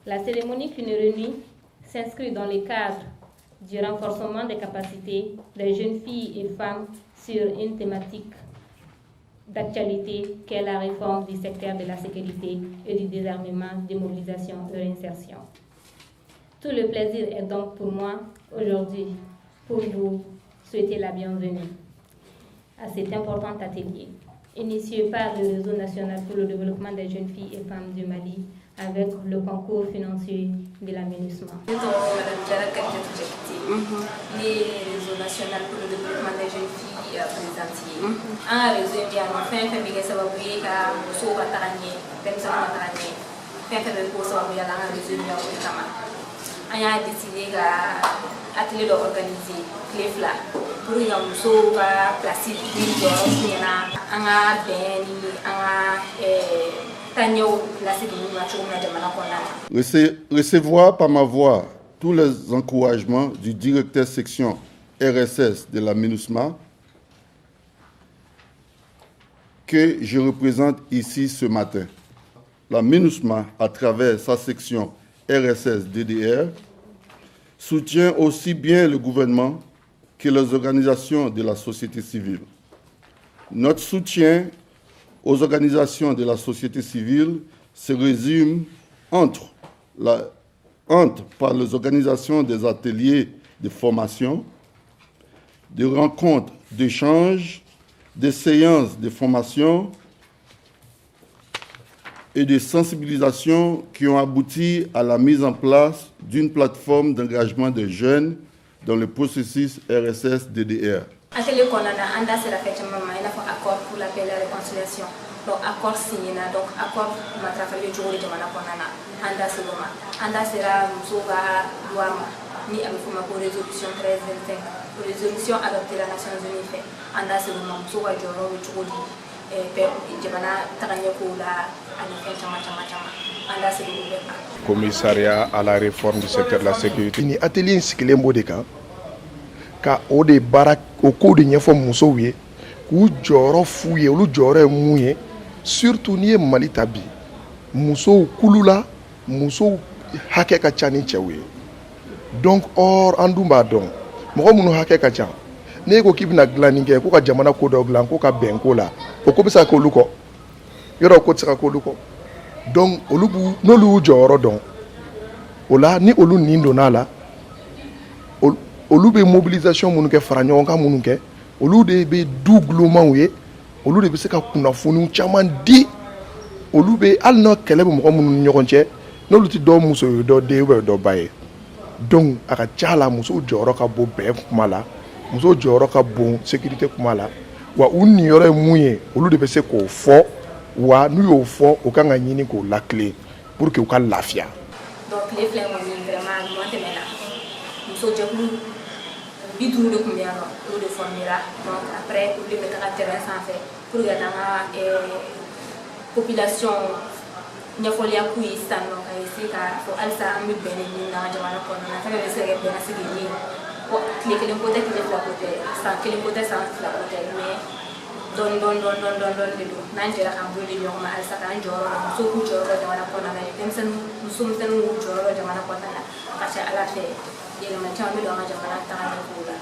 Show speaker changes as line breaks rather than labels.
La cérémonie qui nous réunit s'inscrit dans le cadre du renforcement des capacités des jeunes filles et femmes sur une thématique d'actualité qu'est la réforme du secteur de la sécurité et du désarmement, démobilisation et réinsertion. Tout le plaisir est donc pour moi aujourd'hui pour vous souhaiter la bienvenue à cet important atelier initié par le Réseau national pour le développement des jeunes filles et femmes du Mali avec le concours financier de la MINUSMA.
Ne tɔgɔ Madame Diarra Kadidiatou Diakité. Ne ye Réseau national pour le développement des jeunes filles présidente ye. An ka réseau in bɛ yan nɔ, fɛn fɛn bɛ kɛ sababu ye ka musow ka taga ɲɛ, denmisɛnninw ka taga ɲɛ, fɛn fɛn bɛ k'o sababuya la, an ka réseau in bɛ yan o de kama. An y'a décidé ka atelier dɔ organiser tile 2 pour que ka musow ka place ni jɔyɔrɔ f'u ɲɛna, an ka bɛn ni an ka taaɲɛw lasegin ma cogo min na jamana kɔnɔna na.
Recevoir par ma voix tous les encouragements du directeur section RSS de la MINUSMA que je représente ici ce matin. La MINUSMA, à travers sa section RSS DDR, soutient aussi bien le gouvernement que les organisations de la société civile. Notre soutien aux organisations de la société civile se résume entre par les organisations des ateliers de formation, des rencontres d'échanges, des séances de formation et de sensibilisation qui ont abouti à la mise en place d'une plateforme d'engagement des jeunes dans le processus RSS-DDR.
Atelier kɔnɔna na, an da sera fɛn caman ma, i n'a fɔ accord pour la paix et la réconciliation. Donc accord signé na, donc accord matarafali bɛ cogo di jamana kɔnɔna na, an da ser'o ma. An da sera musow ka loi ma, ni a bɛ f'o ma ko résolution 1325, résolution adoptée la Nations Unies fɛ, an da ser'o ma. Musow ka jɔyɔrɔ bɛ cogo di bɛɛ jamana tagaɲɛkow la, ani fɛn caman caman caman, an da ser'olu bɛɛ ma.
Commissariat à la réforme du secteur de la sécurité.
Ni atelier in sigilen b'o de kan, ka o de baara, o kow de ɲɛfɔ musow ye, k'u jɔyɔrɔ f'u ye, olu jɔyɔrɔ ye mun ye. Surtout n'i ye Mali ta bi, musow kulu la, musow hakɛ ka ca ni cɛw ye. Donc or an dun b'a dɔn, mɔgɔ minnu hakɛ ka ca, n'e ko k'i bɛna dilanni kɛ, ko ka jamana ko dɔ dilan, ko ka bɛn ko la, o ko bɛ se ka k'olu kɔ yɔrɔ, ko tɛ se ka k'olu kɔ. Donc olu b'u, n'olu y'u jɔyɔrɔ dɔn o la, ni olu nin donna a la, olu bɛ mobilisation minnu kɛ, fara ɲɔgɔn kan minnu kɛ, olu de bɛ du gulomaw ye, olu de bɛ se ka kunnafoniw caman di. Olu bɛ, hali n'a kɛlɛ bɛ mɔgɔ minnu ni ɲɔgɔn cɛ, n'olu tɛ dɔw muso ye, dɔ den ye, dɔ ba ye. Donc a ka ca la, musow jɔyɔrɔ ka bon bɛn kuma la, musow jɔyɔrɔ ka bon sécurité kuma la. Wa u niyɔrɔ ye mun ye, olu de bɛ se k'o fɔ. Wa n'u y'o fɔ, o kan ka ɲini k'o latilen pour que u ka lafiya.
Donc tile 2 in kɔni, vraiment ɲuman tɛmɛna. Muso jɛkulu 50 de tun bɛ yan nɔ, olu de formera. Donc après, olu de bɛ taga terrain sanfɛ pour que ka taa an ka population ɲɛfɔliya k'u ye sisan nɔ, ka essayer ka fɔ halisa an bɛ bɛn de ɲini an ka jamana kɔnɔna na. Fɛn fɛn bɛ se ka kɛ bɛn ka segin ye, tile kelen ko tɛ, tile 2 ko tɛ, san kelen ko tɛ, san 2 ko tɛ, mais dɔɔni dɔɔni dɔɔni dɔɔni dɔɔni dɔɔni de don. N'an jɛra k'an bolo di ɲɔgɔn ma halisa, k'an jɔyɔrɔ dɔn, musow k'u jɔyɔrɔ dɔn jamana kɔnɔna na, denmisɛnnin musomisɛnninw k'u jɔyɔrɔ dɔn jamana kɔnɔna na, a ka ca Ala fɛ, yɛlɛma caman bɛ don an ka jamana tagaɲɛkow la.